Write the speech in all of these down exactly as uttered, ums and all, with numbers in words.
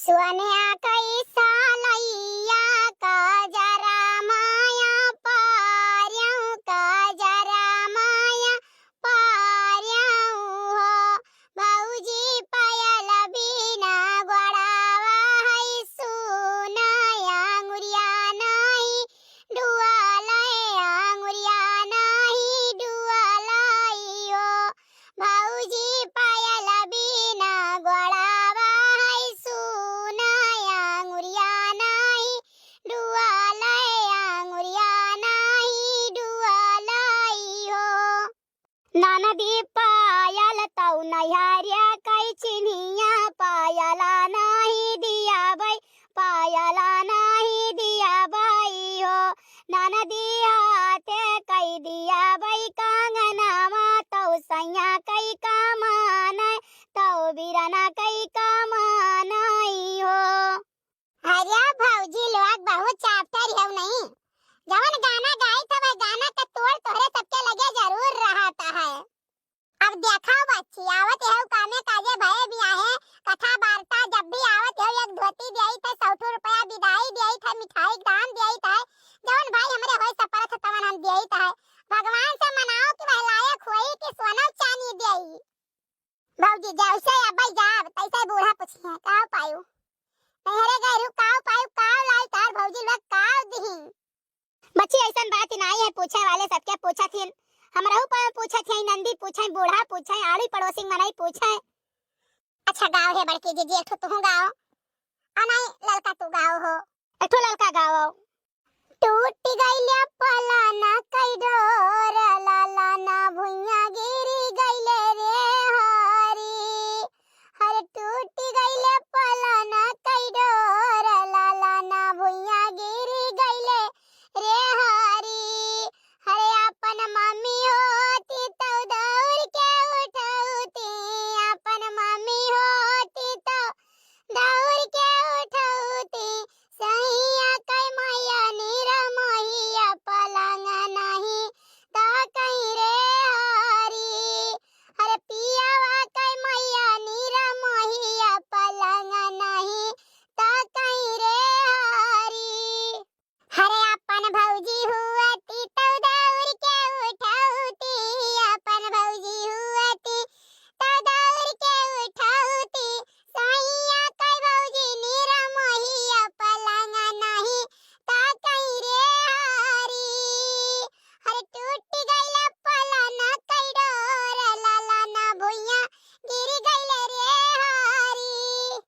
सोन्या कई सालैया, काजरा माया पार्यौ, काजरा माया पार्यौ हो। भौजी पायल बिना गोड़ावा है सुना, आंगुरिया नाही डुआलै, आंगुरिया नाही डुआलै हो। भौजी पायल बिना गोड़ावा है सुना, आंगुरिया नाही डुआलै, आंगुरिया नाही डुआलै हो। ननदी पायल तौ नैहरिया कई चिन्हिया, पायला नाही दियाबै, पायला नाही दियाबै हो। ननदी हाथे कई दियाबै कंगनवा, तौ सैया कई कमानै, तौ बिरना कई कमानै हो। अरे भौजी लोग बहुत चापटर हौ नहीं, जवन गाना गाइत हौ वह गाना का तोड़ तोहरे सबके लगे जरूर रहत है। अब देखौ बच्ची, आवत हौ कामे काजे भये बियाहे, कथा वार्ता जब भी आवत हौ एक धोती दियाइत है, सौ ठो रुपया बिदाई दियाइत है, मिठाई के दान दियाइत है, जवन भाई हमरे होई सपरत तवन हम दियाइत है। भगवान से मनाओ कि वह लायक होई कि सोना चानी दियाई। भौजी, जैसे अबै जाब, तैसे बूढ़ा पूछिहैं, "काव पायू? नैहरे गैरू, काव पायू, काव लाई तार भौजी लोग, काव दिही?" बच्ची, ऐसन बात ही नाई है, पूछे वाले सबके पूछत हिन, हमरहू पर पूछत है, नंदी पूछे, बूढ़ा पूछे, आड़ी पड़ोसी मनई पूछे। अच्छा गाव है बड़की जीजी, एक ठो तुहू गाव, आ नाई ललका तू गाव हो। एक ठो ललका गाव। टूट गइले पलाना कई डोर, लालाना भुइयां गिरी गइले रे हरी। हर टूट गइले पलाना कई डोर, लालाना भुइयां गिरी गइले रे हरी। हरे आपन मम्मी होती तौ दौड़ के उठौती, आपन मम्मी होती तौ दौड़ के उठौती। सैया कै मैया निरमोहिया पलंग नहीं ताकै रे हरी। हरे पियावा कै मैया निरमोहिया पलंग नहीं ताकै रे हरी। हरे आपन भौजी हुअती तौ दौड़ के उठौती, आपन भौजी हुअती तौ दौड़ के उठौती। सैया कै भौजी निरमोहिया पलंग नहीं ताकै रे हरी। हरे टूट गइल पलाना कै डोर, लालाना भुइयां गिर गइल रे हरी।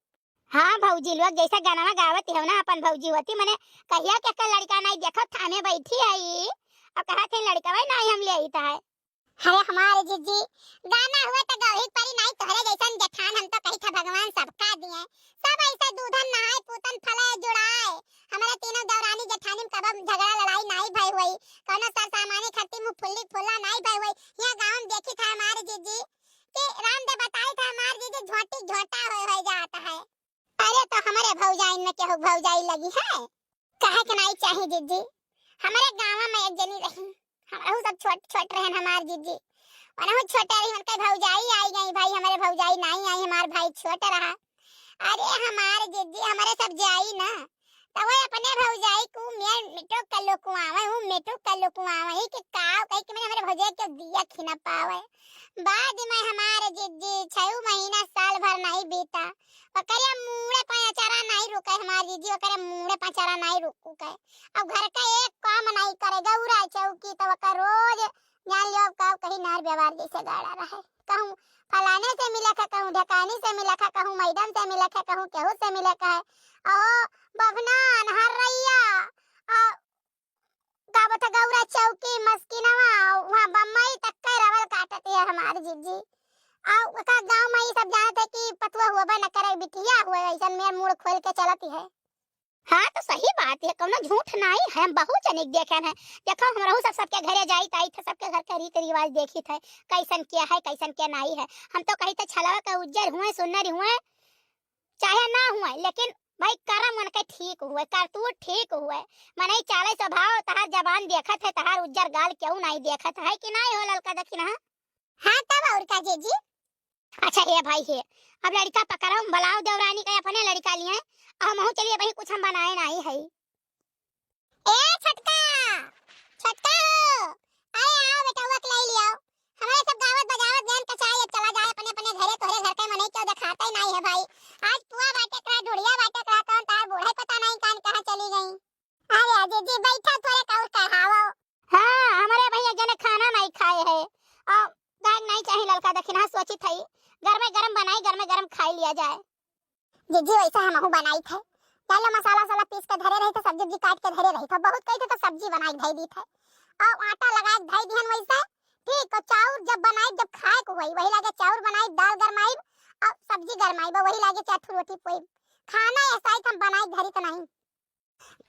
हाँ भौजी लोग, जैसा गाना गावत हौ ना, अपन भौजी होती, मने कहिया के का लड़का नाई देखो, थाने बैठी है ई, अब कहत है लड़का भाई नाई हम ले आइत है। अरे हमारे जीजी, गाना हुए तो गौही परी नाई, तोहरे जैसन जेठान हम तो कही था भगवान सबका दिए, सब ऐसे दूधन नहाए पूतन फले जुड़ाए। हमारे तीनों देवरानी जेठानी में कबो झगड़ा लड़ाई नाई भई हुई, कौनो सर सामानी खत्ती मुँह फुल्ली फुल्ला नाई भई हुई। यहाँ गाँव में देखी था हमारे जीजी कि रामदेव बताई था हमारे जीजी झोटी झोटा हो, हो जाता है। अरे तो हमरे भौजाइन में केहू भौजाई लगी है? कहे के नाई चाही जीजी। हमरे गाँव में एक जनी रही, हमरहू सब छोट छोट रहन हमार जीजी, उनहू छोटे रही, उनके भौजाई आई गई भाई, हमरे भौजाई नाई आई, हमार भाई छोट रहा। अरे हमार जीजी हमरे सब जाई ना, तो वो अपने भौजाई को मेर मिटो कर लो कुआवे, वो मिटो कर लो कुआवे, ही कि काव कही कि मैंने हमरे भौजाई के दिया खिना पावे। बाद में हमार जीजी छह महीना साल भर नहीं बीता, ओकरे मूड़े पे अचारा नाई रुके हमार जीजी, ओकरे मूड़े पे अचारा नाई रुके। अब घर का एक काम नाई करे, गौरा चौकी तो ओकर रोज जान लियो, अब का कही नार व्यवहार जैसे गाड़ा रहे, कहूँ फलाने से मिले के, कहूँ ढेकानी से मिले के, कहूँ मैडम से मिले के, कहूँ केहू से मिले के है। ओ बभनान, हर्रैया, आ का बता गौरा चौकी, मस्किनवा, वहाँ बम्बई तक के रवल काटत है हमार जीजी। आ ओका गाँव में ई सब जानत है कि पतुआ हुआ बा न करे, बिटिया हुआ, ऐसन मेर मुड़ खोल के चलत है। हाँ तो सही बात है, कौनो झूठ नाई है, हम बहुत जनिक देखे हैं। देखो हमरहू सब सबके घरे जाइत आइत है, सबके घर के रीत रिवाज देखित है, कैसन के है कैसन के नाई है। हम तो कही थे छलवा के उज्जर हुए, सुन्नर हुए, चाहे ना हुए, लेकिन भाई करम उनके ठीक हुए, करतूत ठीक हुए, मनई चाले स्वभाव, तहार जबान देखत है, तहार उज्जर गाल केहू नाई देखत है कि नाई हो ललका दखिनहा? हाँ तब और का जीजी। अच्छा हे भाई हे, अब लड़का पकड़ो, बुलाओ देवरानी के अपने निकालिए, अब हमहू चलिए, वही कुछ हम बनाए नाई है। ए छोटका, छोटका हो, अरे आओ बेटवा के लाई लियाओ। हमरे सब गावत बजावत गएन कचाई, अब चला जाए अपने अपने घरे, तोहरे घर के मनई क्यों देखाता ही नाई है भाई। आज पुआ बाटे करा, ढुड़िया बाटे करा, कौन तार बूढ़ा पता नाई कान कहाँ चली गई। अरे जीजी बैठा, थोड़े का और कढ़ावो। हाँ, हमरे भैया जने खाना नाई खाए है, और दाग नाई चाही ललका, देखिन हाँ सोचित है, गरमे गरम बनाई, गरमे गरम खाई लिया जाए। जीजी वैसे हमहू बनाई थे, पहले मसाला वसाला पीस के धरे रही थे, सब्जी उब्जी काट के धरे रही थे, बहुत कही थे तो सब्जी बनाई धई दी थे, और आटा लगा के धई दिहन वैसे। ठीक, और चाउर जब बनाई, जब खाए को होई, वही लागे चाउर बनाई, दाल गरमाई और सब्जी गरमाई, वही लागे चार ठो रोटी पोई। खाना ऐसा ही हम बनाई धरी तो नहीं।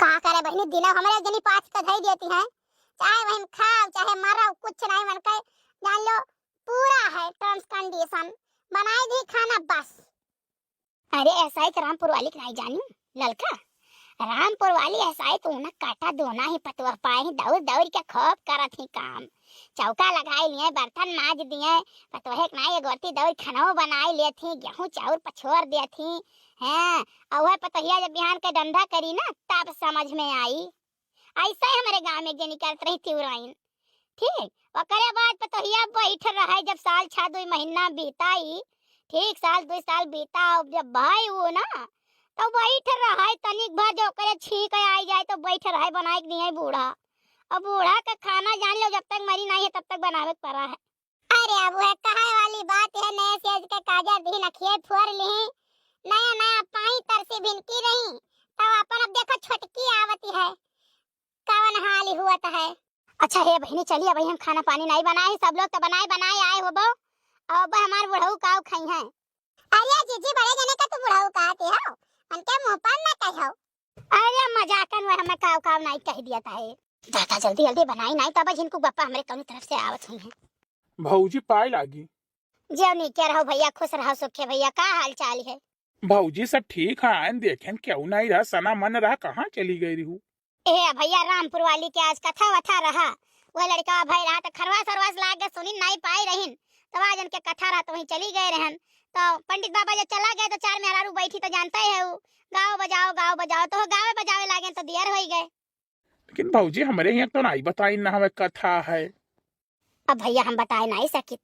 का करे बहिनी, दिना हमरे जनी पाथ के धई देती हैं, चाहे वही खाओ चाहे मरो, कुछ नहीं मन के, जान लो पूरा है terms condition, बनाई दी खाना बस। अरे ऐसा ही तो रामपुर वाली के नहीं जानी ललका, रामपुर वाली ऐसा ही तो उन्हें काटा दोना ही पतोह पाए ही, दौड़ दौड़ के खूब करत ही काम, चौका लगाई लिए, बर्तन माज दिए, पतोहे के नाई एगोरती दौड़ खनवा बनाई लेत ही, गेहूं चाउर पछोर देत ही। हैं, और वह पतोहिया जब बिहान के डंडा करी ना तब समझ में आई। ऐसा ही हमरे गांव में एक जनी करत रही थी उराइन। ठीक, ओकरे बाद पतोहिया बैठ रहे, जब साल छह दुई महीना बीताई, ठीक साल दुई साल बीता, अब जब भाई वो ना तो बैठ रहे, तनिक भर जो ओकरे छींक आई जाए तो बैठ रहे, बनाए के दिए बूढ़ा। अब बूढ़ा का खाना जान लो, जब तक मरी नहीं है तब तक बनावे के पड़ा है। अरे अब वह कहे वाली बात है, नए सेज के काजर दिहिन अखिए फोर लिही, नया नया पाई तरसी भिनकी रही, तब अपन अब देखो छोटकी आवती है, कवन हाल हुआ है। अच्छा हे बहिनी, चलिए अबही हम खाना पानी नहीं बनाए ही, सब लोग तो बनाए बनाए आए होबो, अब हमार बुढ़ऊ काऊ खाई हैं। अरे जीजी, बड़े जने का तू बुढ़ऊ कहते हो, उनके मुंह पर ना कहो। अरे मजाकन में हमें काव काव नाई कह दिया था है। दादा जल्दी जल्दी बनाई नाई तब जिनको बप्पा हमरे कौनी तरफ से आवत हुई हैं। भौजी पाए लागी। जियो नीके रहो भैया, खुश रहो सुखे भैया, का हाल चाल है? भौजी सब ठीक है, आयन देखेन क्यों नहीं रहा, सना मन रहा, कहाँ चली गई रहू? ए भैया रामपुर वाली के आज कथा वथा रहा, वह लड़का भाई रहा तो खरवास वरवास लाग के सुनी नाई पाई रहिन, तब आज उनके कथा रहा तो वहीं चली गए रहन। तो पंडित बाबा जब चला गए तो चार मेहरारू बैठी तो जानते ही है वो, गाओ बजाओ गाओ बजाओ, तो गावे बजावे लागे तो दियर होई गए। लेकिन भौजी हमरे यहाँ तो नाई बताई ना हमें कथा है। अब भैया हम बताए नाई सकित,